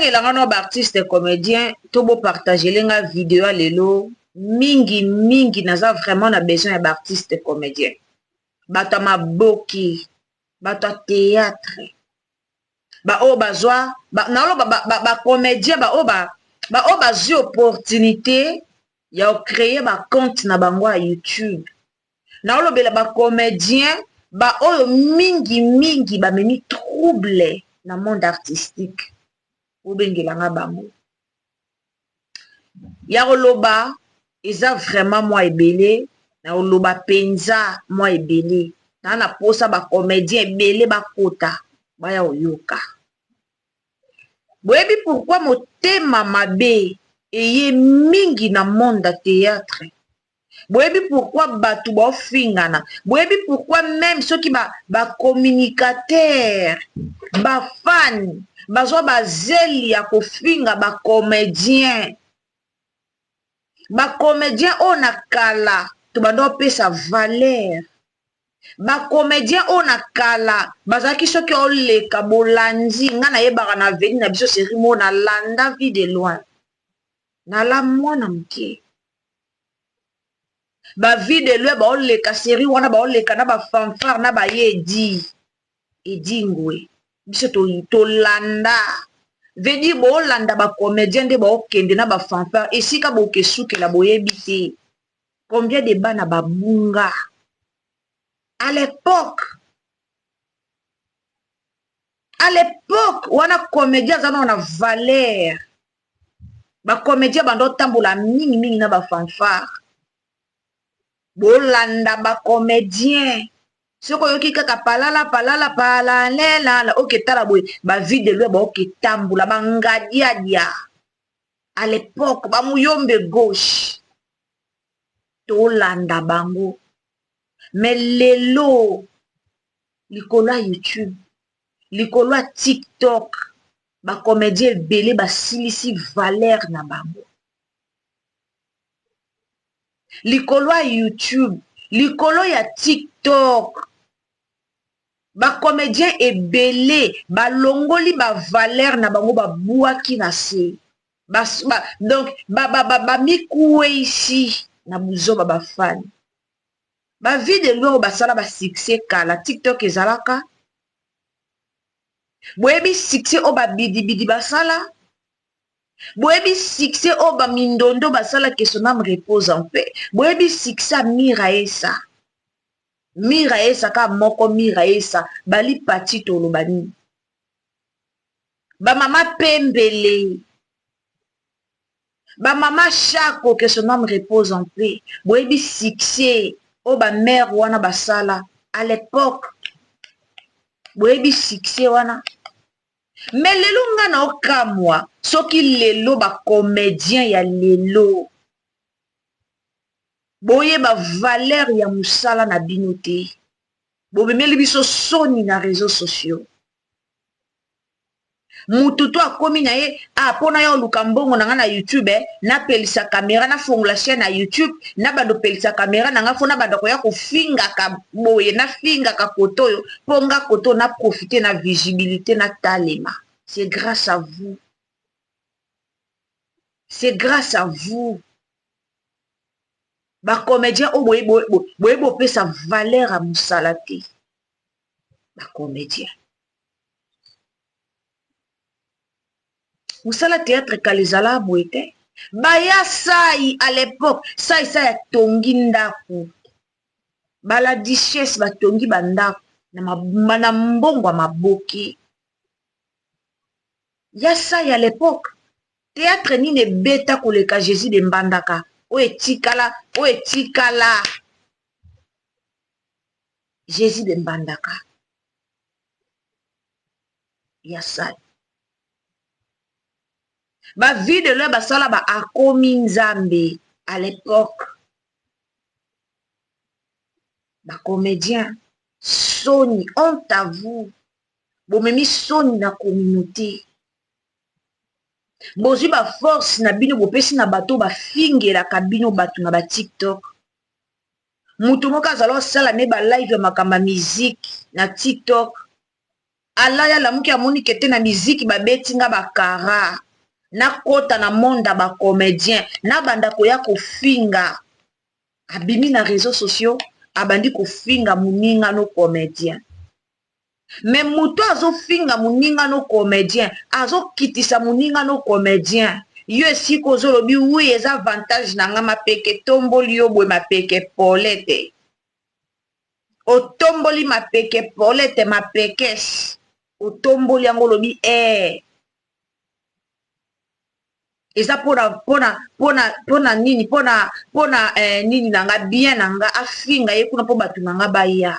Bobengela nga no ba artiste comedien to bo partagele nga video ya lelo mingi mingi, naza vraiment na besoin ya ba artiste comedien, bato ya maboki, bato ya théâtre, baoyo bazwa naloba ba comédien, baoyo baoyo bazwi opportunité ya kocréer ba compte na bango ya YouTube. Naolobela ba comédien baoyo mingi mingi bamemi trouble na monde artistique. Bobengelanga bango. Ya koloba eza vraiment mwa ebele, na koloba mpenza mwa ebele. Na posa ba comédien ebele bakota baya koyoka. Boyebi pourquoi motema mabe eye mingi na monde ya théâtre? Boyebi pourquoi bato baofingana? Boyebi pourquoi même soki ba communicateur, ba fan bazwa bazeli ya kofinga ba comédien, ba comédien oyo na kala tobanda opesa valeur, ba comédien oyo na kala bazalaki soki oleka bolandi? Nga nayebaka na veni na biso série moko nalanda, Vie de Loin. Nala mwana moke, ba Vie de Loin baoleka série wana, baoleka na ba fanfare na baye edi edingwe. Biso tolanda, veut dire boolanda ba comédien nde baokende na ba fanfare esika bokesukela. Boyebi te combien de bana babunga à l'époque. À l'époque wana, comédien aza nao na valeur. Ba comédien banda otambola mingimingi na ba fanfare. Bolanda ba comédien, soki oyoki kaka palala palala palalelala, oke tala boye, ba Vie de Loin baoke tambola, bangadiadia à l'époque, bamuyombe gauche, tolanda bango. Mais lelo, likolo ya YouTube, likolo ya TikTok, ba comédien ebele basilisi valeur na bango. Likolo ya YouTube, likolo ya TikTok, ba comédien ebele balongoli ba valeur na bango, babwaki na se ba, ba, donc bamikweyisi ba, ba, na buzoba. Ba fan ba Vie de Loin oyo basala ba succès kala, TikTok ezalaka? Boyebi succès oyo babidibidi basala? Boyebi succès oyo bamindondo basala? Que son âme repose en paix. Boyebi succès ya Mira Esa? Mira Esa kaka moko, Mira Esa bali pati. Toloba nini? Bamama pembele, bamama Chako, que son âme repose en paix. Boyebi succès oyo ba mère wana basala à l'époque? Boyebi succès wana? Mais lelo nga na okamwa soki lelo ba comédien ya lelo boyeba valeur ya mosala na bino te. Bomemeli biso soni na réseaux sociaux. Mutu to akomi na ye ah, mpona ya oluka mbongo na nga na YouTube, napelisa caméra, nafongola chaîne na YouTube, nabanda opelisa caméra na nga, fo nabanda koya kofingaka boye, nafingaka kote oyo, mpo nga kote oyo naprofite na visibilité natalema. C'est grâce à vous, c'est grâce à vous ba comédien oyo boyebi opesa valeur ya mosala te. Ba comédien, mosala théâtre kala ezala boye te. Baya sai à l'époque, sai sai atongi ndako, bala duchesse batongi bandako na mbongo ya maboke ya sai. À l'époque, théâtre nini ebeta koleka Jésus de Mbandaka oyo etikala, oyo etikala Jésus de Mbandaka ya sai? Ba Vie de Loin basala ba akomi Nzambe à l'époque. Ba comédien, soni, honte à vous. Bomemi soni na communauté. Bozwi ba force na bino, bopesi na bato bafingelaka bino bato na ba TikTok. Moto moko azala osala ne ba live ya makambo ya musique na TikTok. Alali alamuki amoni ke te na miziki babeti nga ba kara. Nakota na monde ya ba comediens nabanda koya kofinga. Abimi na reseaux sociaux abandi kofinga muninga no comedien. Mais mutu azo finga muninga no comedien azo kitisa muninga no comedien yo esika ozo lobi oui eza avantage na nga mapeka etomboli yo boye mapeka epole te otomboli mapeka epole te mapekes otomboli yango olobi eh eza pona pona pona pona nini pona pona eh, nini na nga bien na nga afinga ye kuna po batu na nga baya.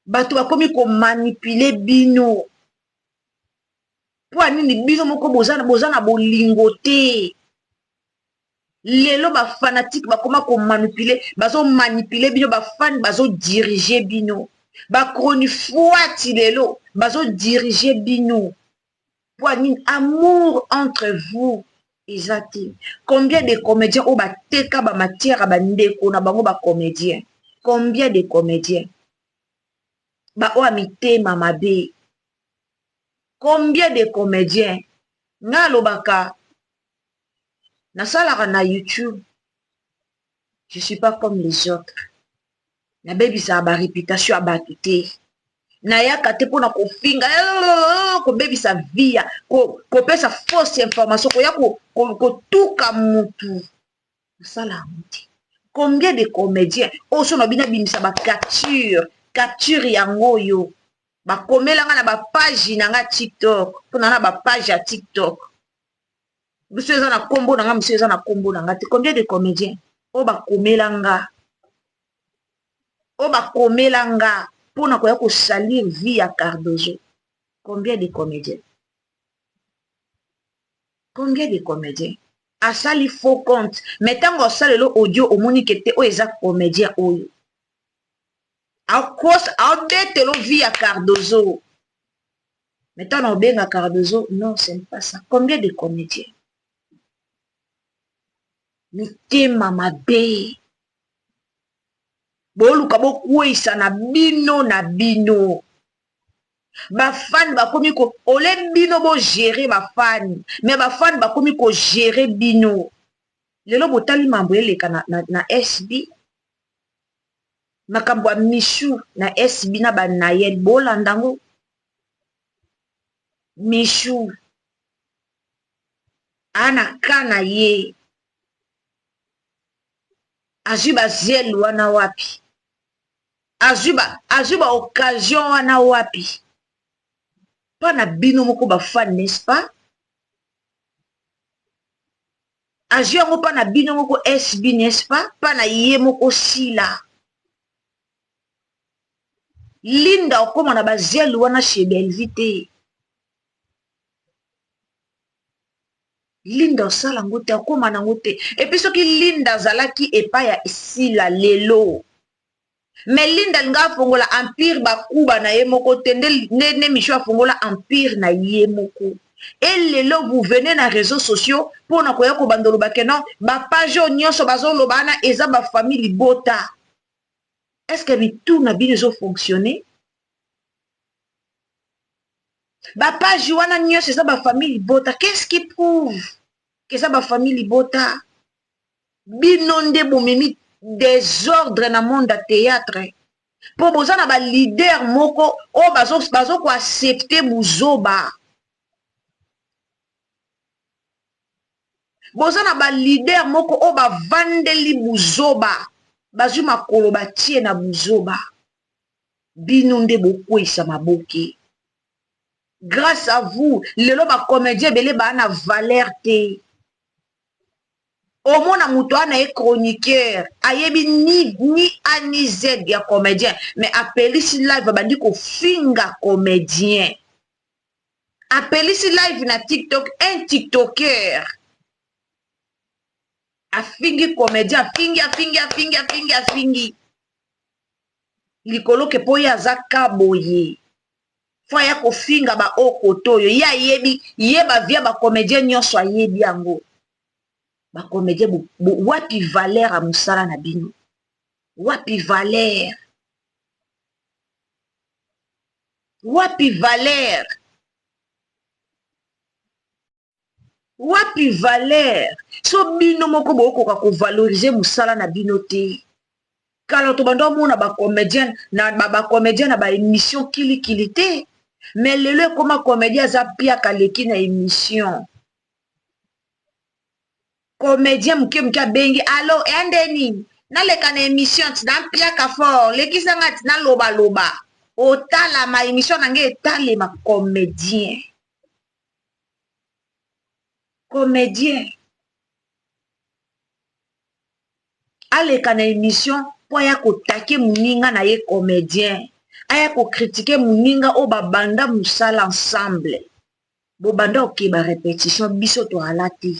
Bato bakomi ko manipuler bino. Mpo ya nini bino moko boza, boza na bolingo te. Lelo ba fanatique bakoma ko manipuler, bazo manipuler bino, ba fan bazo diriger bino. Ba chronifuati lelo bazo diriger bino. Mpo ya nini amour entre vous eza te. Combien de comediens oyo bateka ba matière ya ba ndeko na bango ba comediens? Combien de comediens? Ba oyo ya mitema mabe. Combien de comediens? Nga alobaka nasalaka na YouTube, je suis pas comme les autres. Nabebisaka ba reputation ya bato te. Nayaka te pona kofinga, kobebisa vie ya kopesa fausse information, koya kotuka mutu. Nasala yango te. Combien de comediens oyo so na bino abimisa ba capture, capture yango oyo bakomela nga na ba page na nga TikTok, pona na ba page ya TikTok. Biso eza na kombo na nga, biso eza na kombo na nga te. Combien de comediens oyo bakomela nga, oyo bakomela nga pona koya kosalir vie ya Cardozo. Combien de comediens? Combien de comediens? Asali faux compte, mais tango asalelo audio omoni ke te oyo eza comédien oyo. Akosa abetelo vie ya Cardozo. Mais tango obenga Cardozo, non, ce n'est pas ça. Combien de comédiens? Mitema mabe. Boluka bokweyisa na bino na bino. Ba fan bakomi ko ole bino bo gérer ba fan, mais ba fan bakomi ko gérer bino. Lelo botali mambo eleka na, na, na SB. Makambo ya Michou na SB na ba Nayel bolanda ngo. Michou ana ka na ye. Azwi ba zelu wana wapi? Azwi ba azwi ba occasion wana wapi? Pa na bino moko ba fan, n'est-ce pas? Azwi yango pa na bino moko SB, n'est-ce pas? Pa na ye moko Sila. Linda okoma na ba zelu wana chez Bellevue te. Linda osala ngo te, akoma nango te. Et puis soki Linda azalaki epai ya Sila lelo. Mais Linda alinga afongola empire bakuba na ye moko te, nde nde Michou afongola empire na ye moko. Et lelo vous venez na réseaux sociaux pona koya kobanda oloba ke non, ba page oyo nyonso bazoloba wana eza ba famille libota. Est-ce que mitu na bino ezo fonctionner? Ba page wana nyonso eza ba famille libota. Qu'est-ce qui prouve que eza ba famille libota? Bino nde bomemi désordre na monde ya théâtre. Po boza na ba leader moko oyo bazo bazo ko accepter buzoba. Boza na ba leader moko oyo bavandeli buzoba, bazwi makolo batie na buzoba. Bino nde bokweyisa maboke. Grâce à vous, lelo ba comédien ebele ba na valeur te. Omona moto ana ye chroniqueur, ayebi ni ni A ni Z ya comédien, mais apelisi live abandi kofinga comédien. Apelisi live na TikTok, un TikToker. Afingi comédien, afingi, afingi, afingi, afingi, afingi. Likolo ke po ye aza ka boye. Fo aya kofinga ba oyo kote oyo. Ye ayebi, ye ba vie ya ba comédien nyonso ayebi yango. Ba comédien bo, bo, wapi valeur ya mosala na bino? Wapi valeur? Wapi valeur? Wapi valeur? So bino moko bokoka ko valoriser musala na bino te. Kala tobanda omona ba comedien na ba comedien na ba emission kili kili te. Mais lelo ekoma comedien aza piaka aleki na emission. Comedien moke moke abengi allo ya nde nini? Naleka na emission ti na mpiaka fort lekisa nga ti naloba loba. Otalama emission na ngai etalema comedien. Comedien aleka na emission mpo aya kotake moninga na ye comedien aya kokritike moninga oyo babanda mosala ensemble bobanda okeba repetition biso toala te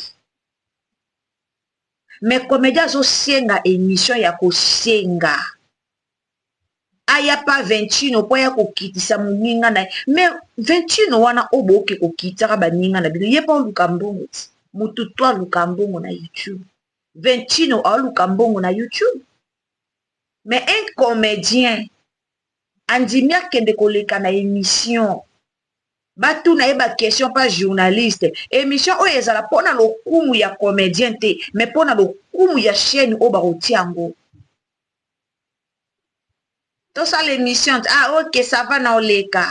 mais comedien azosenga emission ya kosenga aya pa ventino mpo aya kokitisa moninga na ye mais ventino wana oyo booke kokitisaka baninga na bino ye mpo aluka mbongo ti motu to aluka mbongo na youtube ventino aluka mbongo na youtube mais un comédien andimi akende koleka na émission batuna ye baquestion pa journaliste émission oyo ezala mpo na lokumu ya comédien te mais mpo na lokumu ya chaîne oyo bakotia yango tosala émission ah ok ça va na oleka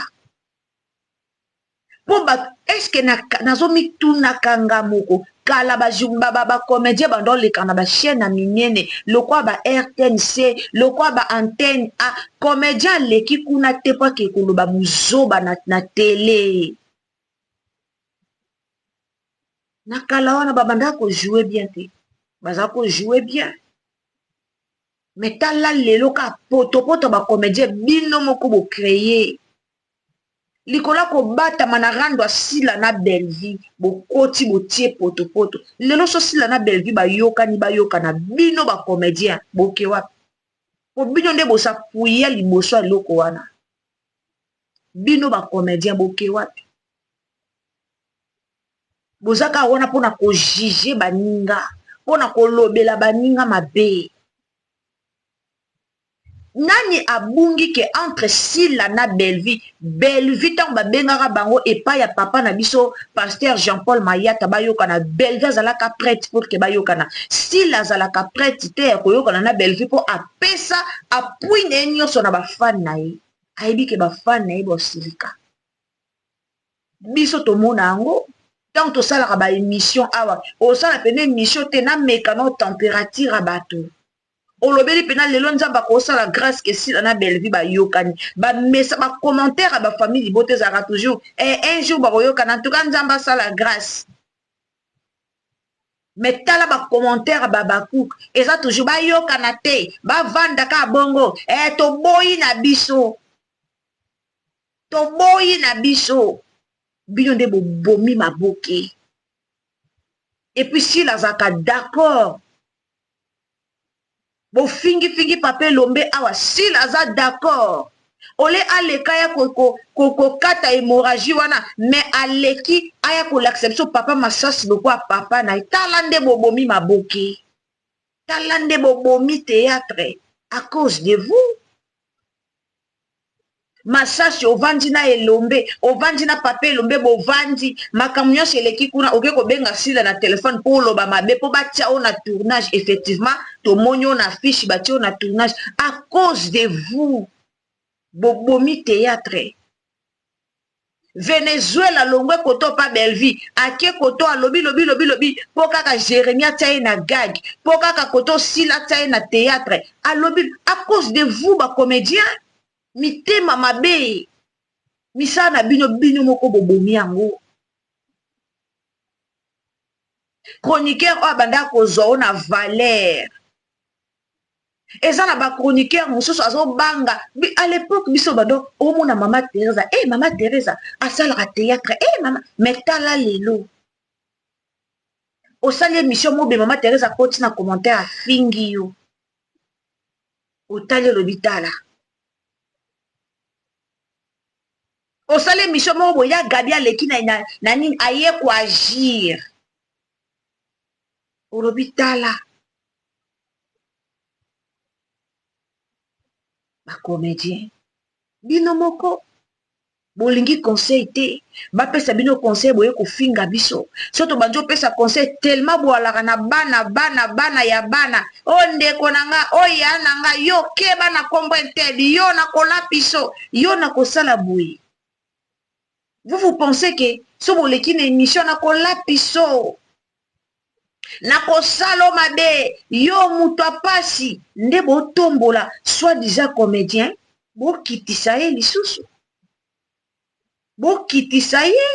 mpo bato estce nazomitunaka nga moko kala bacomédien bando oleka na bachaîne ya minene lokwa ba rtnc lokwa ba antenne a comédien aleki kuna te mpo ake koloba mozoba na, na tele na kala wana babandaka kojoue bien te baza kojoue bien me tala lelo ka potopoto bacomédien bino moko bocreye likolo ya kobatama na rando ya sila na bellevue bokoti botie potopoto lelo so sila na bellevue bayokani bayokana bino bacomédien boke wapi po bino nde bosapuya liboso ya eloko wana bino bacomédien boke wapi boza kaka wana mpona kojuge baninga mpona kolobela baninga mabe nani abungi ke entre sila na bellevue bellevue ntango babengaka bango epai ya papa na biso pasteur jean paul mayata bayokana bellevue azalaka prête pour ke bayokana sila azalaka prête te ya koyokana na bellevue mpo apesa appui na ye nyonso na bafane na ye ayebi ke bafane na ye baosilika biso tomona yango ntango tosalaka baémission awa osala pene émission te nameka no température ya bato olobeli mpena lelo nzambe akosala grâce ke sila na bellevue bayokani bamesa bacommentaire ya bafamille libota ezalaka toujours eh, un jour bakoyokana en tout cas nzambe asala grâce mais tala bacommentaire ya babakuku eza toujours bayokana te bavanda kaka bongo eh, toboyi na biso toboyi na biso bino nde bobomi maboke et puis sila azalaka d'accord bofingifingi papa elombe awa sila aza d'accord ole aleka ya kokata hémorragie wana mais aleki aya kolakisa biso papa masasi lokola papa na ye tala nde bobomi maboke tala nde bobomi théâtre à cause de vous masasi ovandi na elombe ovandi na papa elombe bovandi makambo nyonso eleki kuna oke kobenga sila na telefone mpo oloba mabe mpo batia oyo na tournage effectivement tomoni oyo na fiche batia oyo na tournage à cause de vous bobomi théâtre venezuela longwe koto pa bellevue ake koto alobi lobi lobi lobi mpo kaka jérémi atia ye na gag mpo kaka koto sila atia ye na théâtre alobi à cause de vous bacomédien mitema mabe misala na bino bino moko bobomi yango chroniqueur oyo abandaka kozwa oyo na valeur eza na bachroniqueur mosusu azobanga à l'époque biso bando omona mama teresa e mama teresa asalaka théâtre e mama mais tala lelo osali émission mobe mama teresa akoti na commentaire afingi yo otali olobi tala osali émission moko boye ya gabi aleki na, na, na nini aye koagir olobi tala bacomédien bino moko Bolingi conseil te, bapesa bino conseil, boye kofinga biso. So tobandi opesa conseil, tellement boalaka na bana bana bana ya bana. O ndeko na nga, o ya na nga, yo keba na kombo intel, yo na kolapiso, yo na kosala boye. Vous vous pensez que so boleki na émission na kolapiso, na kosala mabe, yo moto apasi nde botombola soi-disant comédien, bokitisa ye lisusu, bokitisa ye,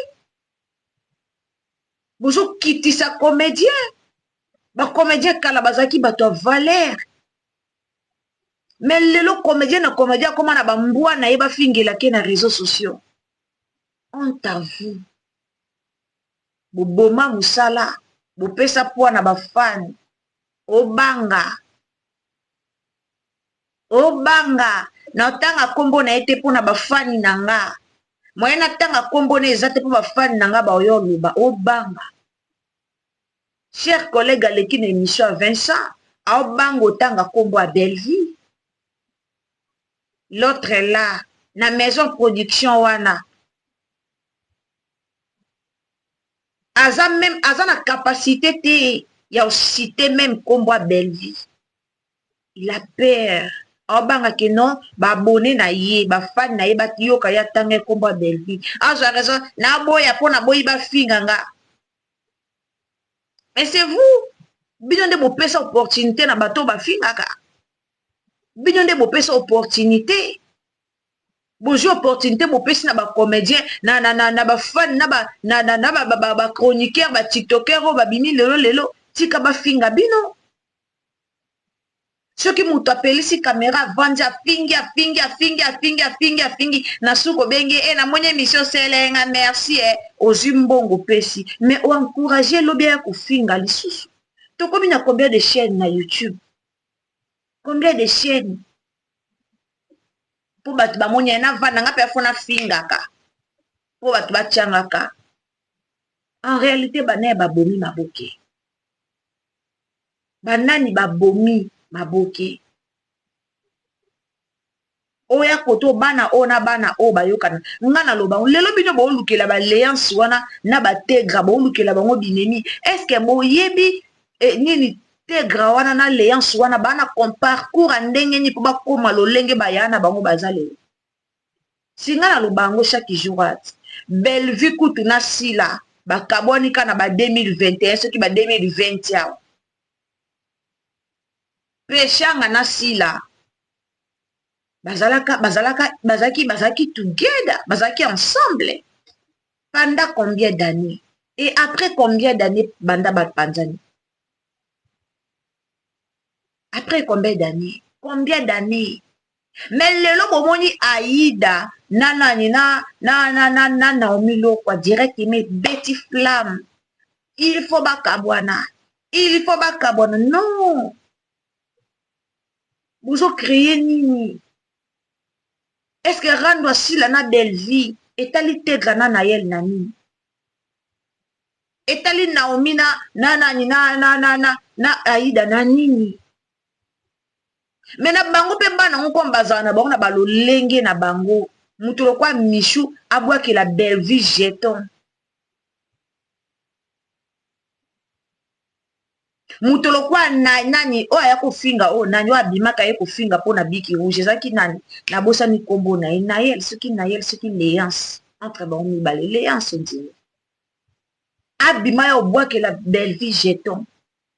bozokitisa comédien. Bacomédien kala bazalaki bato ya valeur, mais lelo comédien na comédien akóma na bambwa na ye, bafingelaki na réseaux sociaux. Honte à vous! Boboma mosala, bopesa poids na bafani. Obanga, obanga na otanga nkombo na ye te mpona bafani na nga. Moye natanga nkombo na eza te mpo bafani na nga baoyo oloba. Obanga, cher collègue aleki na émission ya Vincent, aobanga otanga nkombo ya Bellevie. L'autre là na maison production wana aza même, aza na capacité te ya ociter même nkombo ya Bellevie. Il a peur, aobangaki non baabonnés na ye, bafani na ye bayoka ye atanga nkombo ya Bellevie. Azwa raison, naboya mpo naboyi bafinga nga. Mais c'est vous, bino nde bopesa opportunité na bato bafingaka. Bino nde bopesa opportunité, bozwi opportunité, bopesi na bacomédien, na bafani, na bachroniqueur, batiktoker oyo babimi lelo lelo. Tika bafinga bino. Soki moto apelisi caméra, avandi, afingi, afingi, afingi, afingi, afingi, afingi, na suki obengi e namoni émission selenga, merci e ozwi mbongo, opesi, mais oencourage elobi ya kofinga lisusu. Tokomi na combien de chaîne na YouTube? Combien de chaîne? Mpo bato bamoni ye, navanda nga mpe afo nafingaka mpo bato batiangaka. En réalité, banaye babomi maboke, banani babomi maboke oyo koto bana oyo na bana oyo bayokana. Nga naloba, lelo bino boolukela baalliance wana na bategra, boolukela bango binemi. Est-ce boyebi nini Tegra wana na alliance wana baa na parcours ya ndenge nini mpo bakóma lolenge baya na bango baza lelo? Si nga naloba yango chaque jour, ati Bellevue kutu na Sila bakabwani ka na ba 2021, soki ba 2020 awa. Peshanga na Sila bazalaka bazalaka bazalaki bazalaki together, bazalaki ensemble pendant combien d'années? Et après combien d'années banda bapanzani? Après combien d'années? Combien d'années? Mais lelo bomoni Aida na nani na Naomi Lokwa, directement ebeti flamme, il faut bakabwana, il faut bakabwana. Non, bozocréer nini? Est ce que rando asila na Bellevie etali Tegra na Nayel na nini? Etali Naomi na nani na Aida na nini? Mais na bango mpe bana ngo komi bazala na bango na balolenge na bango. Moto lokwa Michu abwakela Bellevue jeton, moto lokwa na, nani oyo aya kofinga, oyo nani oyo abimaka ye kofinga mpona bic rouge, ezalaki nani? Nabosani nkombo na ye. Nayel, soki Nayel, soki Léance, entre bango mibale, Léance ondimi abima ya obwakela Bellevue jeton.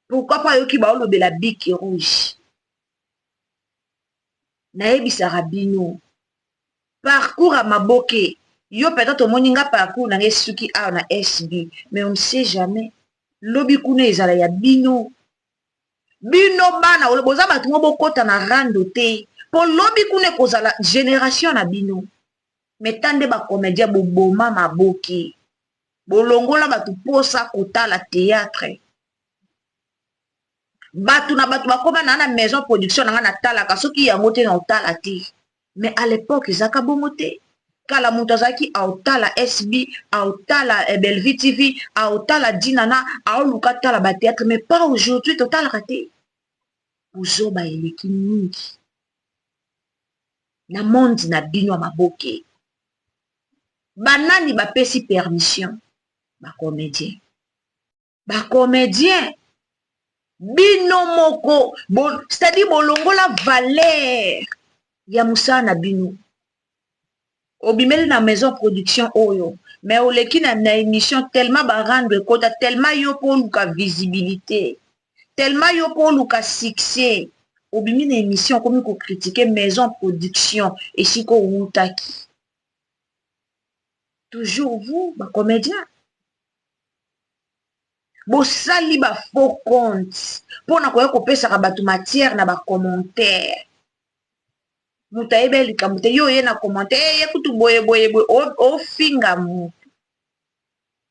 Pourquoi? Mpo ayoki baolobela bic rouge. Nayebisaka bino parcours ya maboke. Yo peut-être omoni nga parcours na nga esuki awa na SB, mais on ne sait jamais, lobi kuna ezala ya bino. Bino bana boza bato mo bokɔta na rando te, mpo lobi kuna ekozala génération na bino. Mais ta nde bacomédien boboma maboke, bolongola bato mposa kotala théâtre. Bato na bato bakóma na maison production na nga, natalaka soki yango te, na otala te. Mais à l'époque ezalaka bongo te. Kala moto azalaki aotala SB, aotala Bellevue TV, aotala Dinana, aoluka tala bathéâtre. Mais pas aujourd'hui, totalaka te. Bozoba eleki mingi na monde na bino ya maboke. Banani bapesi permission? Ba comediens. Ba comediens bino moko bo, c'est-à-dire bolongola valeur ya mosala na bino. Obimeli na maison production oyo mais oleki na émission tellement ba rando ekota, tellement yo po oluka visibilité, tellement yo po oluka succès, obimi na émission okomi ko critiquer maison production esika owutaki. Toujours vous ba comédiens bosali ba faux compte mpona koya kopesaka bato matière na ba commentaire. Moto ayebi likambo te, yo oye na commentaire ye kutu boye boye boye, ofinga moto.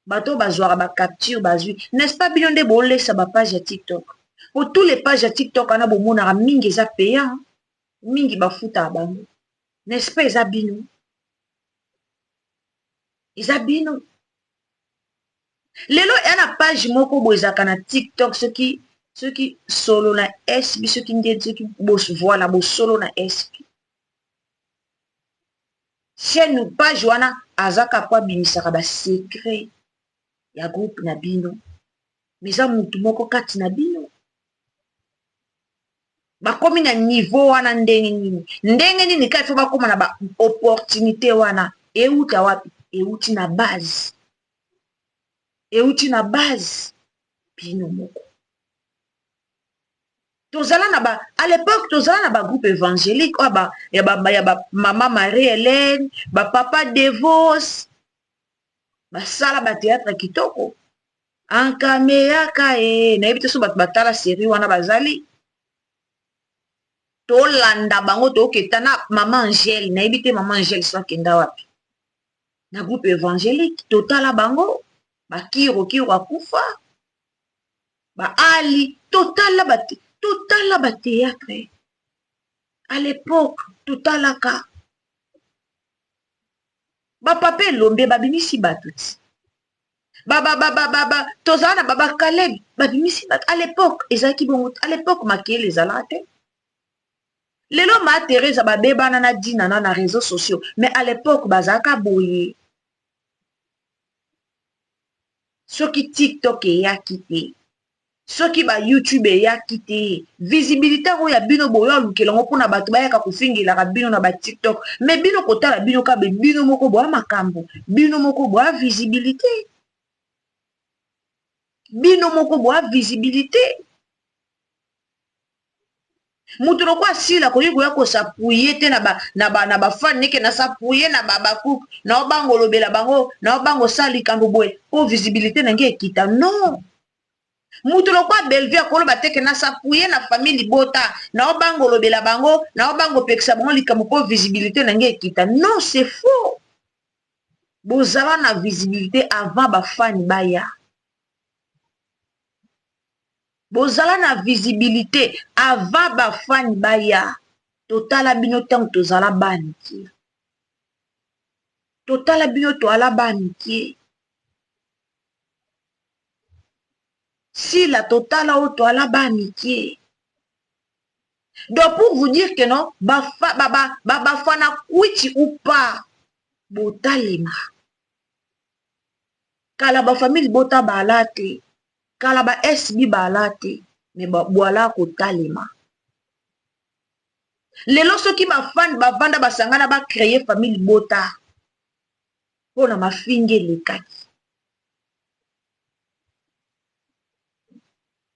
Bato bazwaka ba capture bazwi, n'est-ce pas? Bino nde bolesa ba page ya TikTok, po tous les pages ya TikTok wana bomonaka mingi eza payant, mingi bafutaka bango, n'est-ce pas? Eza bino, eza bino. Lelo eya na page moko boye ezalaka na TikTok, soki solo na SB, soki nde soki voilà, bosolo na SB chaîne, page wana azaka po abimisaka ba secret ya groupe na bino, mais eza mutu moko kati na bino. Bakomi na niveau wana ndenge nini? Ndenge nini kaka ifo bakóma na ba opportunité wana? Euta wapi? Euti na base, euti na base bino moko. Tozala na ba, à l'époque tozala na ba groupe évangélique oyo ba, ya ba, ya ba mama Marie Hélène, ba papa Devos, basala ba théâtre kitoko ankameyaka e. Nayebi te so bato batala série wana bazali. Tolanda bango, toketa na mama Angèle. Nayebi te mama Angèle so akenda wapi na groupe évangélique. Totala bango, bakiro kiro akufa, baali. Totala ba théâtre à l'époque, totalaka bapapa Elombe babimisi bato ti tozala na babakaleb babimisi bato. À l'époque ezalaki bongo, à l'époque makele ezalaka te. Lelo ma Teresa babebana na Dinana na réseaux sociaux, mais à l'époque bazalaka boye. Soki TikTok eyaki te, soki ba YouTube eyaki te, visibilité oyo ya bino boyo alukela yango mpona bato bayaka kofingelaka bino na ba TikTok, mais bino kotala bino kabe, bino moko boya makambo, bino moko boya visibilité, bino moko boya visibilité. Moto loko asila koki koya kos'appuyer te na ba fans neke na s'appuyer na babakuke na obango olobela bango na obango osala likambo boye mpo visibilité na nge ekita. Non, moto lokwa Bellevue akoloba teke na s'appuyer na famille libota na obango olobela bango na obango opekisa bango likambo mpo visibilité na nge ekita. Non, c'est faux. Bozala na visibilité avant ba fans baya. Bozala na visibilité avant ba fans baya. Totala bino ntango tozala baniki, totala bino toala baniki. Sila totala oyo toala baniki. Donc pour vous dire que non, bafana kwiti ou pas, botalema kala, ba famille bota bala te, kala ba SB bala te, mais bwala kotalema. Lelo soki ba fans bavanda, basangana, ba créer famille bota mpona mafinga elekaki,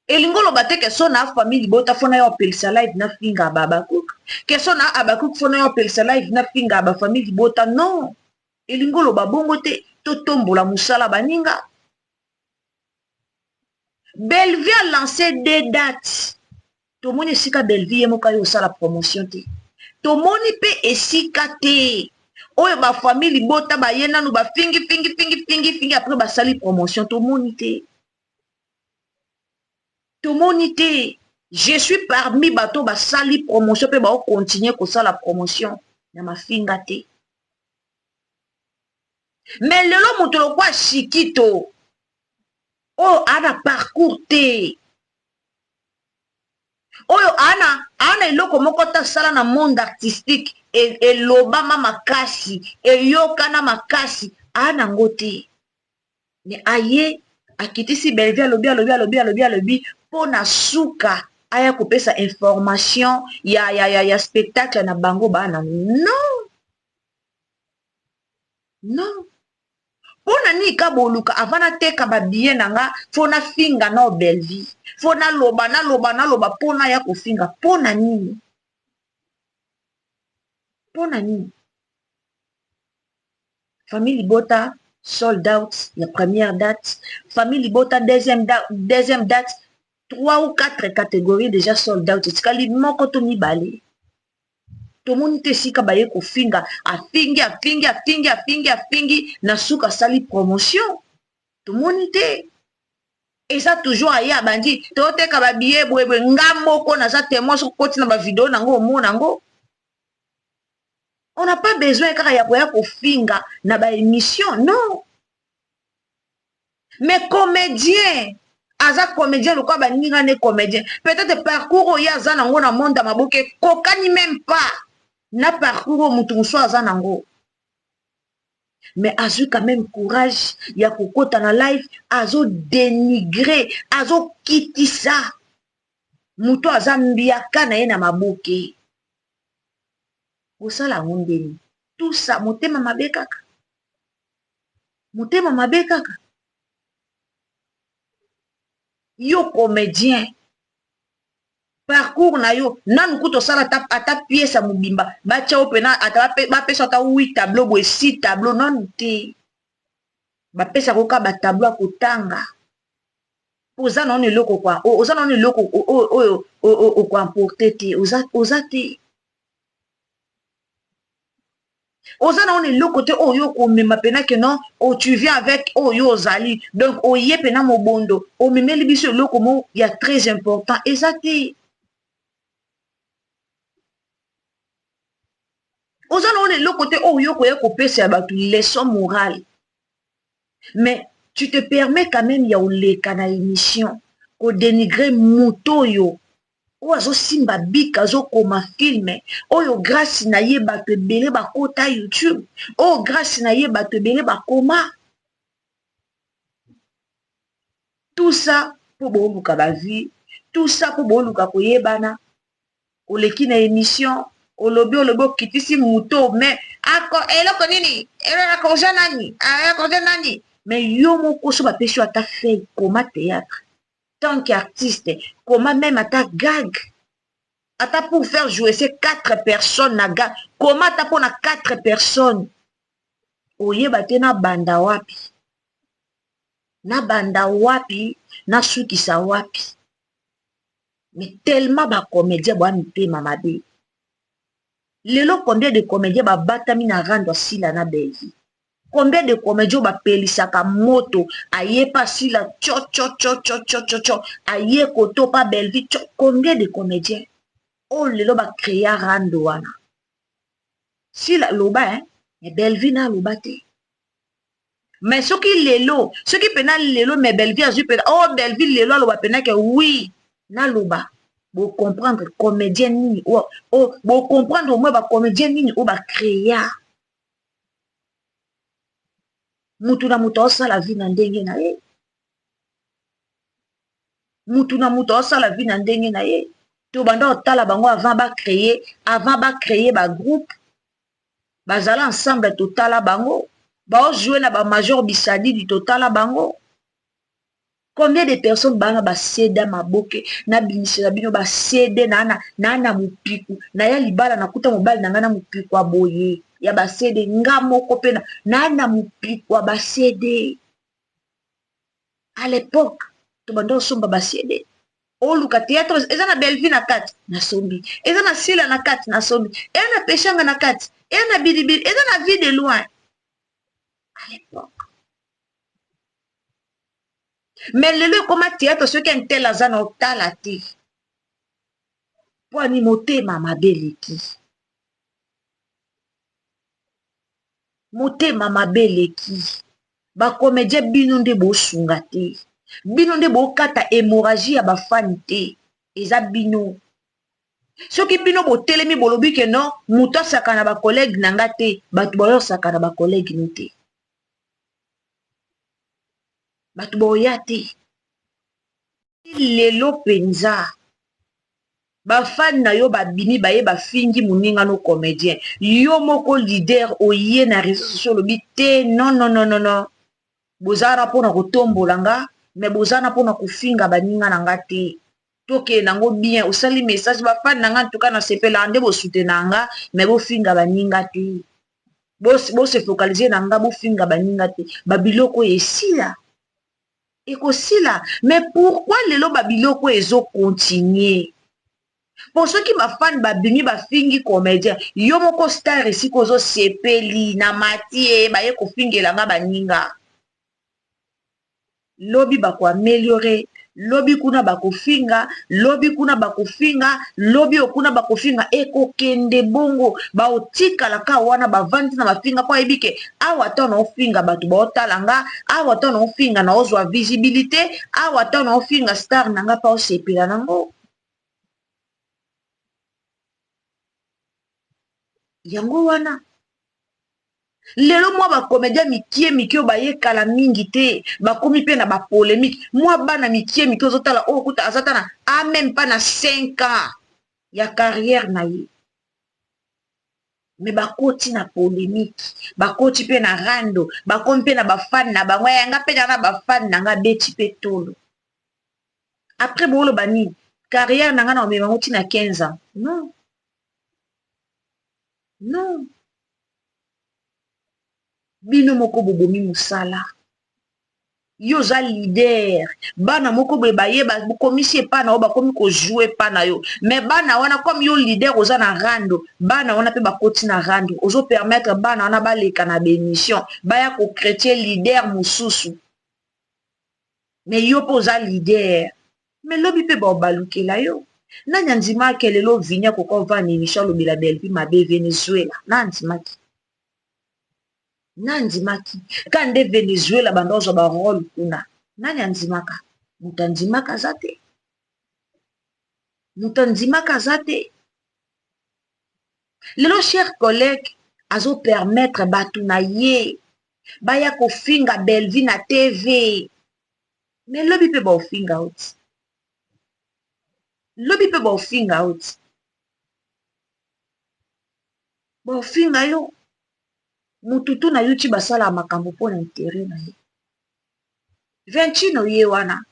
elingi oloba te ke so na famille libota fo na yo apelisa live na finga babakuka, ke so na Abakuk fo na yo apelisa live na finga ba famille libota. Non, elingi oloba bongo te. Totombola mosala baninga. Bellevue a lancé deux dates. Tomoni esika Bellevue ye moko aye osala promotion te, tomoni mpe esika te oyo ba famille libota baye nanu bafingi fingi fingi fingi fingi, après basali promotion. Tomoni te, tomoni te. Je suis parmi bato basali promotion mpe bao continuer kosala promotion na mafinga te. Mais lelo moto lokwa Shikito oyo aa na parcours te, oyo ana eloko moko te asala na monde artistique elobama makasi, eyokana makasi. Aa nango te. Mais aye akitisi Bellevue alobi alobi alobi alobi alobi mpo na suka aya kopesa information ya, ya, ya, ya spectacle na bango baa nango. Non, non. Mpo na nini ka boluka avant nateka ba billet na nga fo nafinga nao Bellevue, fo naloba naloba naloba mpo naya kofinga? Mpo na nini? Mpo na nini? Famille Libota sold out ya première date, famille Libota deuxième, da, deuxième date, trois ou quatre catégories déjà sold out, etikali moko to mibale. Tomoni te esika baye kofinga. Afingi, afingi, afingi, afingi, afingi, na suka asali promotion. Tomoni te, eza toujours aye abandi toteka babillet boyeboye. Nga moko naza témoin, soki okoti na bavideo nango omona yango. On n'a pas besoin kaka ya koya kofinga na baémission, non. Mais comédien aza comédien lokola baninga ne comédien. Peut-être parcours oyo aza nango na monde ya maboke ekokani même pas na parcours oyo motu mosusu aza nango, mais azwi quand même courage ya kokota na live, azodénigre, azokitisa moto aza mbiaka na ye na maboke. Kosala yango ndeni? Tout ça motema mabe kaka, motema mabe kaka. Yo comédien, parcours na yo nanu kuta osala ata, ata pièce ya mobimba batya yo mpena, ata bapesa ata 8 tableau boye, 6 tableau nanu te. Bapesaka oka batableau ya kotanga. Oza nanu eloko kwa, oza nanu eloko oyo okoemporte te. Oza te, oza na wana eloko te oyo okomema mpena ke non, oh, tu viens avec oyo ozali. Donc oye mpena mobondo, omemeli biso eloko mo ya très important eza te. Oza na wana eloko te oyo okoya kopesa ya bato leçon morale, mais tu te permets quand même ya oleka na émission kodénigre moto oyo azosimba bic, azokoma film, oyo grâce na ye bato ebele bakota YouTube, oyo grâce na ye bato ebele bakoma. Tout ça mpo booluka bavie, tout ça mpo booluka koyebana. Oleki na émission, olobi, olobi, okitisi moto, mais ako eloko nini? Akorja nani? Akorja nani? Mais yo moko so bapesi yo ata feuille, koma théâtre tant qu'artiste, koma même ata gag, ata pour faire jouer ces quatre personnes na gag, koma ata mpona quatre personnes. Oyeba te nabanda wapi, nabanda wapi, nasukisa wapi. Mais tellement bacomédien boya mitema mabe. Lelo combien de comédien babatami na rando asila na Belvi? Combien de comédien oyo bapelisaka moto aye pa Sila tio tio tio tio tio tio tio, aye koto pa Belvi tio? Combien de comédien oyo lelo bacréa rando wana? Sila loba, hein, mais Belvi na aloba te. Mais soki lelo, soki mpena lelo, mais Belvi azwi mpena, oh, Belvi lelo aloba mpena ke oui, naloba, bocomprendre comédien nini oyo, oh, bocomprendre au moins bacomédien nini oyo bacréa. Mutu na moto aosala vie na ndenge na ye, mutu na moto aosala vie na ndenge na ye. Tobanda kotala bango avant bacréer, avant bacréer bagroupe, bazala ensemble. Totala bango baojoue na bamajor bisadidi, totala bango. Combien de personnes bana baseda maboke? Nabimisela bino basede naa na mopiku naya libala, nakuta mobali na ngai na mopiku ya boye ya basede. Nga moko mpe naa na mopiku ya basede. À l'époque tobanda osomba basede, oluka théâtre eza na Bellevue na kati, nasombi, eza na Sila na kati, nasombi, eza na Peshanga na kati, eza na Bilibili, eza na Vie de Loin à l'époque. Mais lelo ekoma théâtre soki un tel aza na otala te. Mpo ani? Motema mabe eleki, motema mabe eleki. Bacomédien, bino nde bosunga te, bino nde bokata hémorragie ya bafani te. Eza bino. Soki bino botelemi, bolobi ke non, moto asaka na bacollègue na nga te, bato bayosaka na bacollègue no te. Bato baoya te. Lelo mpenza bafani na yo babimi, baye bafingi moninga no comédien, yo moko leader oye na réseau sociaux, olobi te: "Non, non, non, non, non, boza wana mpona kotombola nga, mais boza wana mpona kofinga baninga na nga te. Tokende nango bien." Osali message: "Bafani na nga, ntuka nasepelaka nde bosutena nga, mais bofinga baninga te. Bose focaliser na nga, bofinga baninga te." Babiloko oyo esila, ekosila. Mais pourquoi lelo babiloko oyo ezocontinuer? Mpo soki bafani babimi, bafingi comédien, yo moko star, esika ozosepeli na matie, baye kofingela nga baninga. Lobi bakoaméliorer, lobi kuna bakofinga, lobi kuna bakofinga, lobi okuna bakofinga, ekokende bongo. Baotikala ka wana, bavandi na mafinga, mpo ayebi ke awa ta na ofinga, bato baotala nga awa, ta na ofinga, na ozwa visibilité awa, ta na ofinga, star na nga mpa osepela nango. Yango wana lelo mwa bacomédien mikie mikie oyo bayekala mingi te, bakomi mpe na bapolémique. Mwa bana mikie mikie ozotala oyo kuta aza ta na a même pas na 5 ans ya carrière na ye, mais bakoti na polémique, bakoti mpe na rando, bakomi mpe na bafani na bango. Yanga mpe na bafani na nga, beti mpe tolo. Après booloba nini? Carrière na nga na omema yango ntina 15 ans? Non, non, bino moko bobomi mosala. Yo oza leader, bana moko boye baye, bokomisi epa na yo, bakomi kojouer epa na yo. Mais bana wana, comme yo leader oza na rando, bana wana mpe bakoti na rando. Ozopermettre bana wana baleka na baémission, baya kochrétien leader mosusu. Mais yo mpe oza leader, mais lobi mpe baobalukela yo. Nani andimaki lelo Vini akoka ovanda émission, alobela Belvi mabe? Venezuela na andimaki, na andimaki ka nde Venezuela banda ozwa barole kuna. Nani andimaka? Moto andimaka aza te, moto andimaka aza te. Lelo cher collègue azopermettre bato na ye baya kofinga Belvi na TV, mais lobi mpe baofinga oti, lobi mpe baofinga oti, baofinga yo. Mututu na YouTube asalaka makambo mpona intérêt na ye. Ventino ye wana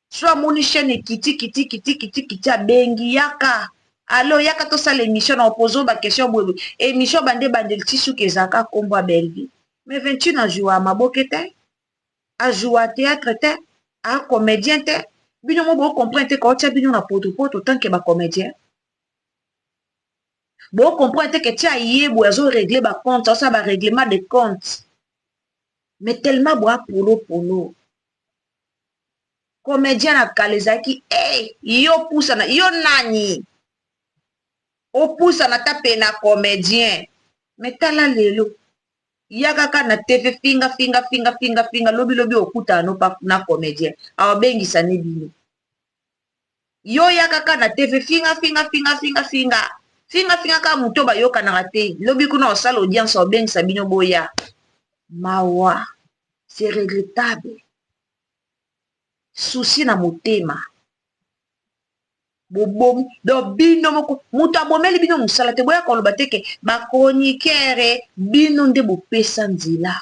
so amoni chaîne ekiti kiti kiti kiti kiti, abengi: "Yaka, alo, yaka tosala émission na opozo baquestion boye." Émission bande bandeli ti suki, ezalaka nkombo ya Belvi. Mais Ventino azwwa maboke te, azwwa théâtre te, a comédien te. Bino mo bocomprendre te, kaotia bino na potopoto tant que bacomédien. Bocomprendre te ke tia ye boye azorégler bacompte, asala barèglement de compte. Mais tellement boya polopolo. Comédien na kala ezalaki e yo pusana, yo nani opusana ta pe na comédien. Mais tala lelo, ya kaka na TV, finga, finga, finga, finga, finga. Lobi lobi okutana no na comédien, awabengisa ne bino. Yo ya kaka na TV, finga, finga, finga, finga, finga, finga, finga kaka moto bayokanaka te. Lobi kuna osala audience, obengisa bino boya. Mawa, c'est regrettable. Souci na motema, bobomi. Donc bino moko moto abomeli bino mosala te. Boya koloba te ke bachroniqueur, bino nde bopesa nzela,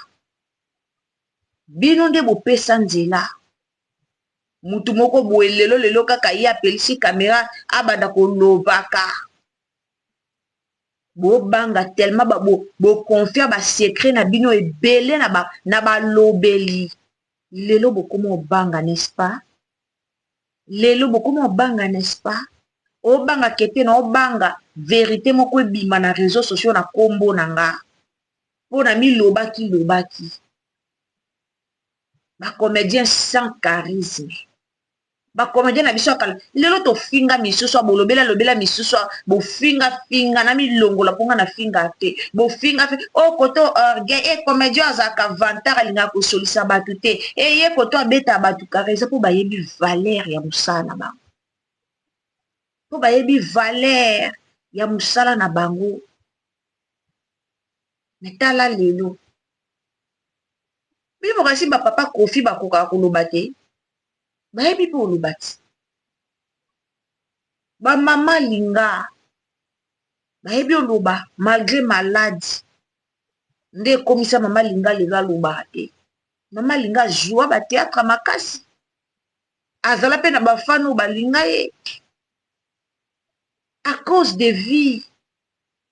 bino nde bopesa nzela. Mutu moko boye lelo lelo kaka ye apelisi caméra, abanda kolobaka. Bobanga tellement, boconfier basecret na bino ebele na balobeli. Lelo bokoma obanga, n'est-ce pas? Lelo bokoma obanga, n'est-ce pas? Obanga kete na obanga vérité moko ebima na réseau sociaux na nkombo na nga, mpo na milobaki lobaki. Bacomédien sans charisme, bacomédien na biso ya kala. Lelo tofinga misusu, bolobela lobela misusu, bofingafinga na milongola mponga na finga te. Bofinga oyo koto orgueil e comédien azalaka vantard, alingaka kosolisa bato te. Eye koto abeta bato kaka, eza mpo bayebi valeur ya mosala na bango, mpo bayebi valeur ya mosala na bango. Mais tala lelo. Bino kasi ba papa Koffi bakokaka koloba te? Bayebi mpe koloba ti. Ba mama linga bayebi oloba malgré maladi nde ekomisa mama linga lelo alobaka te. Mama linga ajoua ba théâtre makasi, azala mpe na bafan oyo balinga ye à cause de vie.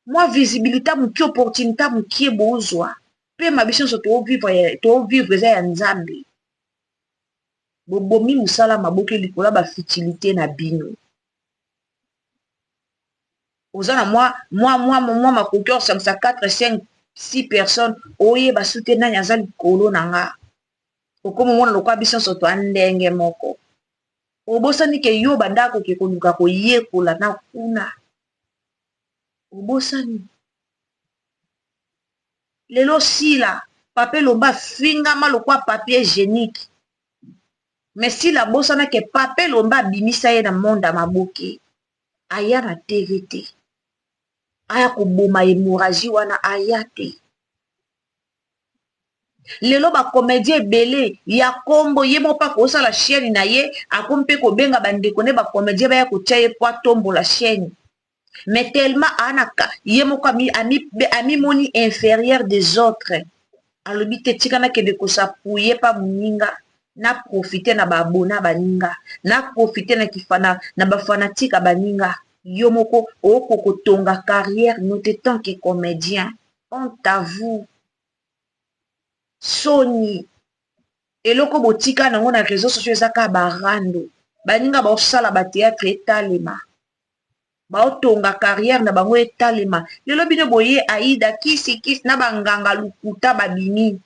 Mwa visibilité mokie, opportunité mokie bozwa mpe ma biso nyonso toovivre eza ya Nzambe. Bobomi mosala maboke likolo ya bafutilité na bino. Oza na mwa makoki osangisa 4, 5, 6 personnes, oyeba su te nani aza likolo na nga. Okoma omona lokola biso nyonso toa ndenge moko. Obosani ke yo banda akoki koluka koyekola na kuna. Obosani. Lelo Sila, papa Elombe afingama lokola papier hygiénique. Mais Sila abosana ke papa Elombe abimisa ye na monde ya maboke. Aya na TV te. Aya koboma hémorragie wana aya te. Lelo bacomédien ebele ya kombo, ye moko mpe akosala chaîne na ye, akomi mpe kobenga bandeko ne bacomédien baya kotia ye po atombola chaîne. Mais tellement anaka ye moko amimoni inférieur des autres, alobi te tika nakende kos'appuyer pa moninga, na profite na baabonnés baninga, na profite na kifana na bafanatiques ya baninga. Yo moko oko kotonga carrière no te tant que comédien. Honte à vous. Soni. Eloko botika nango na réseau sociaux eza kaka barando. Baninga baosala bathéâtre etalema, baotonga carrière na bango etalema. Lelo bino boye Aida kisi kisi na banganga lukuta babimi.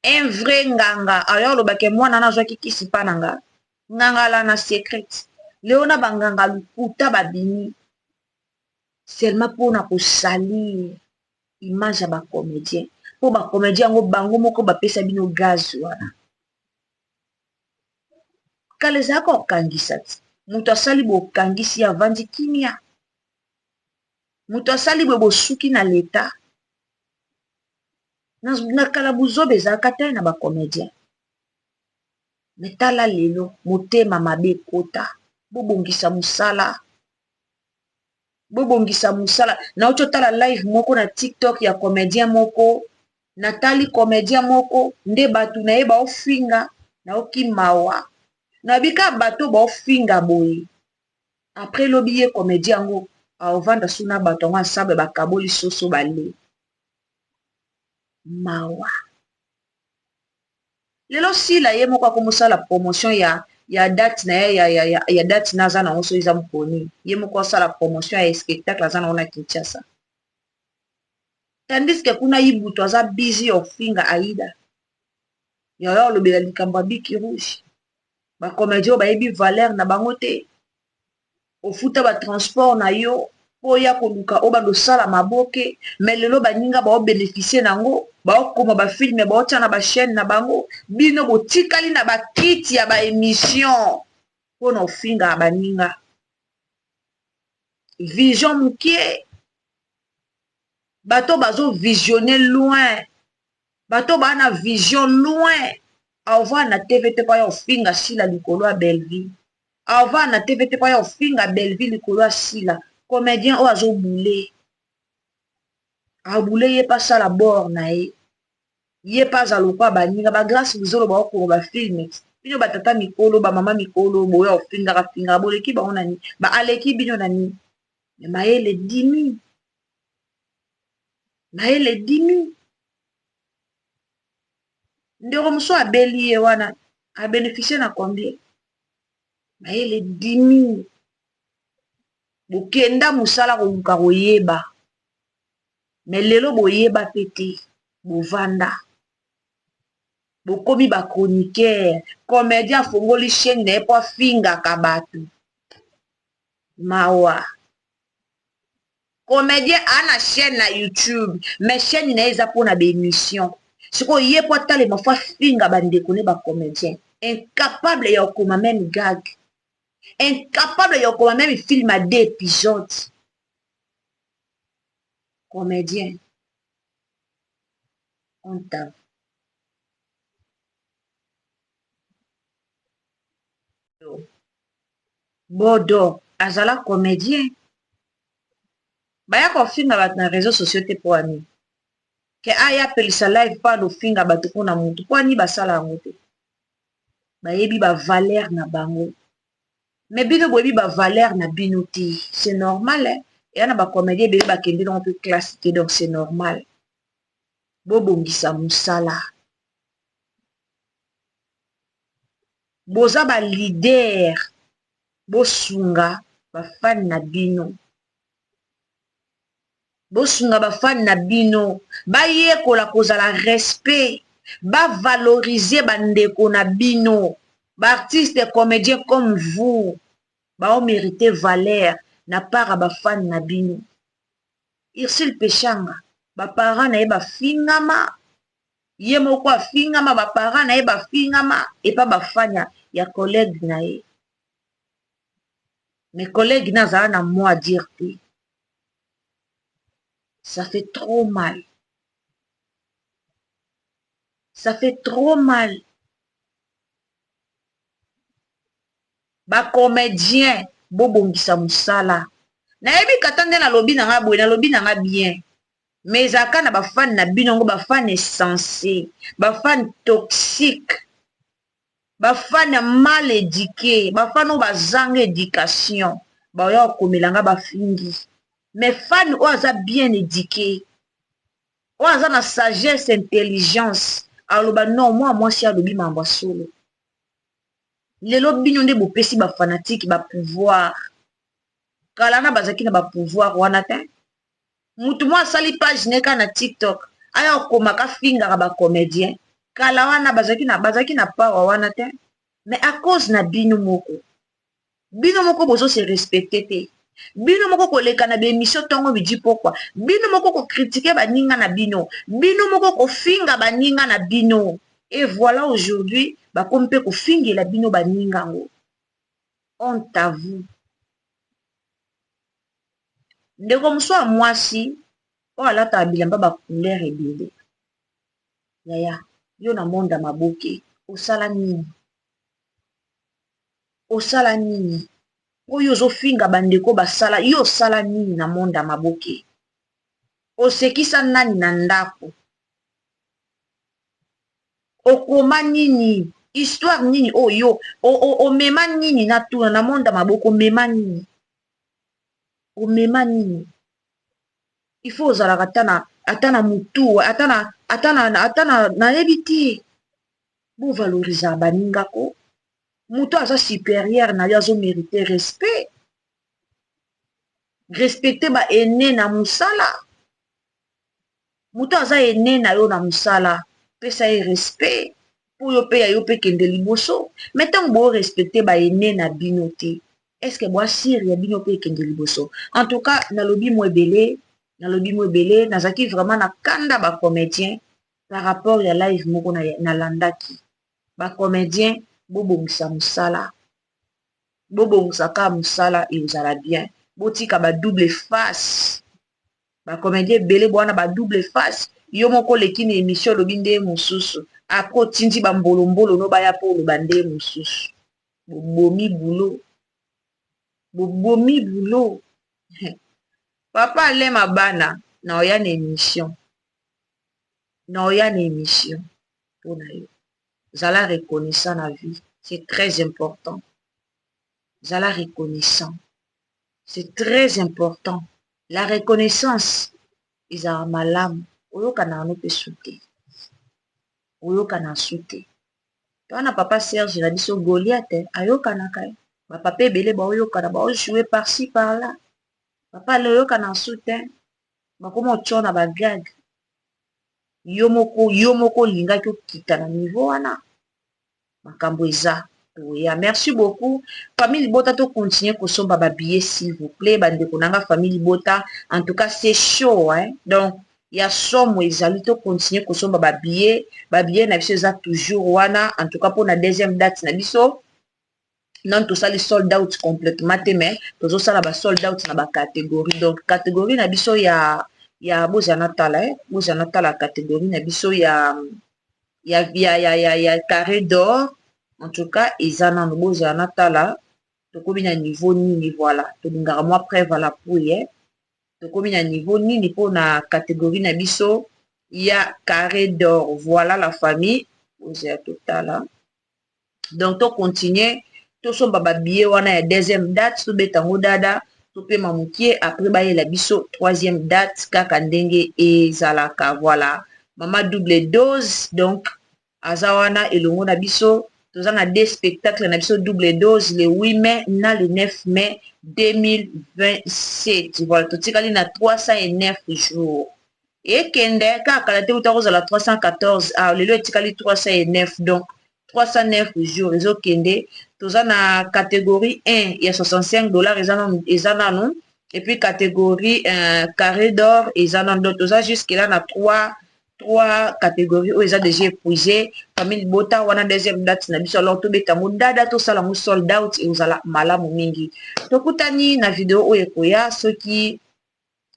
Un vrai nganga ayo alobaki mwana na azwaki kisi mpa na nga, nganga ala na secret. Lelo na banganga lukuta babimi seulement mpona kosalir image ya bacomédien, mpo bacomédien yango bango moko bapesa bino gaz wana. Kala ezalaka kokangisa ti moto asali bokangisi, avandi kimia. Moto asali boye, bosuki na leta. Na kala buzoba ezalaka te na bacomédien. Me tala lelo, motema mabe ekota. Bobongisa mosala, bobongisa mosala. Nauti otala live moko na TikTok ya comédien moko. Natali comédien moko nde bato na ye baofinga, naoki mawa. Nabika bato baofinga boye, après lobi ye comédien yango aovanda su na bato yango ensemble, bakaboli soso bale. Mawa. Lelo Sila ye moko akomosala promotion ya date na ye ya date na aza nango so eza mokoni. Ye moko asala promotion ya spectacle aza nango na Kinshasa, tandis que kuna Ibutu aza busy ofinga Aida. Yayo alobela likambo ya bic rouge. Bacomédien oyo bayebi valeur na bango te. Ofuta batransport na yo mpo oya koluka oyo bandosala maboke, mais lelo baninga baobénéficie nango, baokoma bafilms, baotia na bachaîne na bango. Bino botikali na bakiti ya baémission mpona ofingaka baninga. Vision mokie. Bato bazovisionne loin, bato baa na vision loin. Avant na TV te mpo aya ofinga Sila likolo ya Bellevie, avant na TV te mpo aya ofinga Bellevie likolo ya Sila. Comédien oyo azobule abule, ye mpe asala bord na ye, ye mpe aza lokwa baninga bagrâce luzolo baokoma bafilms. Bino batata mikolo, bamama mikolo, boya ofingaka fingaka, boleki bango na nini? Baaleki bino na nini? Me mayele dimi, mayele dimi. Ndeko mosusu abeli ye wana abénéficie na combien? Mayele dimi. Bokenda mosala koluka koyeba, me lelo boyeba mpe te. Bovanda, bokomi bachroniqueur. Comédien afongoli chaîne na ye mpo afingaka bato. Mawa. Comédien aa na chaîne na YouTube, mais chaîne na ye eza mpona baémission. Sikoyo ye mpo atalema, fo afinga bandeko ne bacomédien. Incapable ya kokoma même gag, incapable ya kokoma même film ya deux épisodes. Comédien, honte. Bodo azala comédien. Baya kofinga bato na réseaux sociaux te mpo ani ke aya apelisa live mpo alofinga bato mpona motu mpo ani basala yango te. Bayebi bavaleur na bango, mais bino boyebi bavaleur na bino te. C'est normal, eh? Eya na bacomédien ebele bakende nango mpe classe te, donc c'est normal. Bobongisa mosala, boza baleader, bosunga bafani na bino, bosunga bafani na bino bayekola kozala respect, bavalorize bandeko na bino. Baartiste comédien comme vous baomérite valeur na part ya bafani na bino. Ursule Peshanga, baparent na ye bafingama, ye moko afingama, baparent na ye bafingama epa bafani ya collègue na ye. Mais collègue na azala na mot à dire te. Ça fait trop mal, ça fait trop mal. Bacomédien, bobongisa mosala. Nayebi kata nde nalobi na nga boye, nalobi na nga bien, mais ezalaka na bafani na bino yango, bafani insensé, bafani toxique, bafani ya mal éduqué, bafani oyo bazanga éducation, baoya kokomela nga bafingi. Mais fan oyo aza bien éduqué, oyo aza na sagesse, intelligence, aloba: non, mwa mwasi alobi mambo ya solo. Lelo bino nde bopesi bafanatike bapouvoir. Kala na bazalaki na bapouvoir wana te. Mutu moko asali page ne kaka na TikTok, aya okomaka fingaka bacomédien. Kala wana bazalaki na power wana te, mais à cause na bino moko, bino moko bozose respecte te, bino moko koleka na baémission ntongo midi pokwa, bino moko kocritiquer baninga na bino, bino moko kofinga baninga na bino. Et voilà, aujourd'hui bakomi mpe kofingela bino baninga yango. Honte à vous. Ndeko mosu ya mwasi oyo alataka bilamba bacouleur ebele, yaya, yo na monde ya maboke osala nini? Osala nini oyo ozofinga bandeko basala? Yo osala nini na monde ya maboke? Osekisa nani na ndako? Okoma nini? Histoire nini oyo omema nini na tuna na monde ya maboko? Omema nini? Omema nini? Il faut ozalaka ata na mutu, ata na nayebi te. Bovalorisaka baningako. Moto aza supérieur na yo azomérite respect. Respecte baene na mosala. Moto aza ene na yo na mosala, pesa ye respect mpo yo mpe ya yo mpe kende liboso. Mais ntango borespecte baene na bino te, est-ce boasire ya bino mpe ekende liboso? En tout cas, nalobi mo ebele, nalobi mo ebele. Nazalaki vraiment na kanda bacomédien par rapport ya live moko nalandaki. Bacomédien, bobongisa mosala, bobongisa kaka mosala, ezala bien. Botika badouble face. Bacomédien ebele bwana badouble face. Yo moko oleki na émission, olobi nde mosusu, après otindi bambolombolo no baya mpo oloba nde mosusu. Bobomi bulo, bobomi bulo. Papa alema bana na oya na émission, na oya na émission mpona yo. Zala reconnaissant na vie, c'est très important. Zala reconnaissant, c'est très important. La reconnaissance ezalaka malamu. Oyokanaka no mpe su te, oyokana su te. To wana papa Serge na biso Goliath ayokanaka ye. Bapapa ebele baoyokana, baojoue par-ci par-là. Papa ale oyokana su te, bakoma otya na bagag. Yo moko, yo moko olingaki okita na niveau wana. Makambo eza toya. Merci beaucoup, famille libota. Tocontinue kosomba babillet, s'il vous plaît, bandeko na nga, famille libota. En tout cas, c'est chaud, hein? Donc ya somo ezali. Tocontinue kosomba babillet. Babillet na biso eza toujours wana. En tout cas, mpona deuxième date na biso, nanu tosali sold out complètement te, mais tozosala basold out na bacatégorie. Donc catégorie na biso ya bozala na tala, eh? Bozala na tala catégorie na biso ya carré d'or, en tout cas eza nano. Bozala na tala. Tokomi na niveau nini? Voilà, tolingaka mwa preuve à l'appui, eh? Tokomi na niveau nini mpona catégorie na biso ya carré d'or? Voilà la famille, ozela totala. Donc tocontinue, tosomba babillet wana ya deuxième date, tobeta yango dada, topema mokie, après bayela biso troisième date kaka ndenge ezalaka. Voilà, mama double dose, donc aza wana elongo na biso. Toza na deux spectacle na biso double dose, le 8 mai na le 9 mai 2027. Voilà, totikali na 309 jours. Ekende kaka kala te, uta kozala 314, ah, lelo etikali 309. Donc 309 jours ezokende. Toza na catégorie 1 ya 65 $, eza nanu, et puis catégorie carré d'or eza nanu. Donc toza jusque là na 3 catégories oyo eza déjà épuisé. Famille libota, wana deuxième date na biso. Alors tobeta yango dada, tosala yango sold out, ekozala malamu mingi. Tokutani na video oyo ekoya. Soki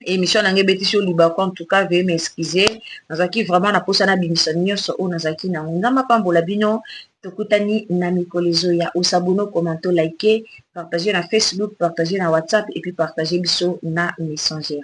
émission na ngai ebetisi yo libaku, en tout cas veuillez m'excuser. Nazalaki vraiment na mposa nabimisa nyonso oyo nazalaki nango. Nzambe apambola bino. Tokutani na mikolo ezoya. Os'abonner, commenter, like, partage na Facebook, partage na WhatsApp et puis partage biso na Messenger.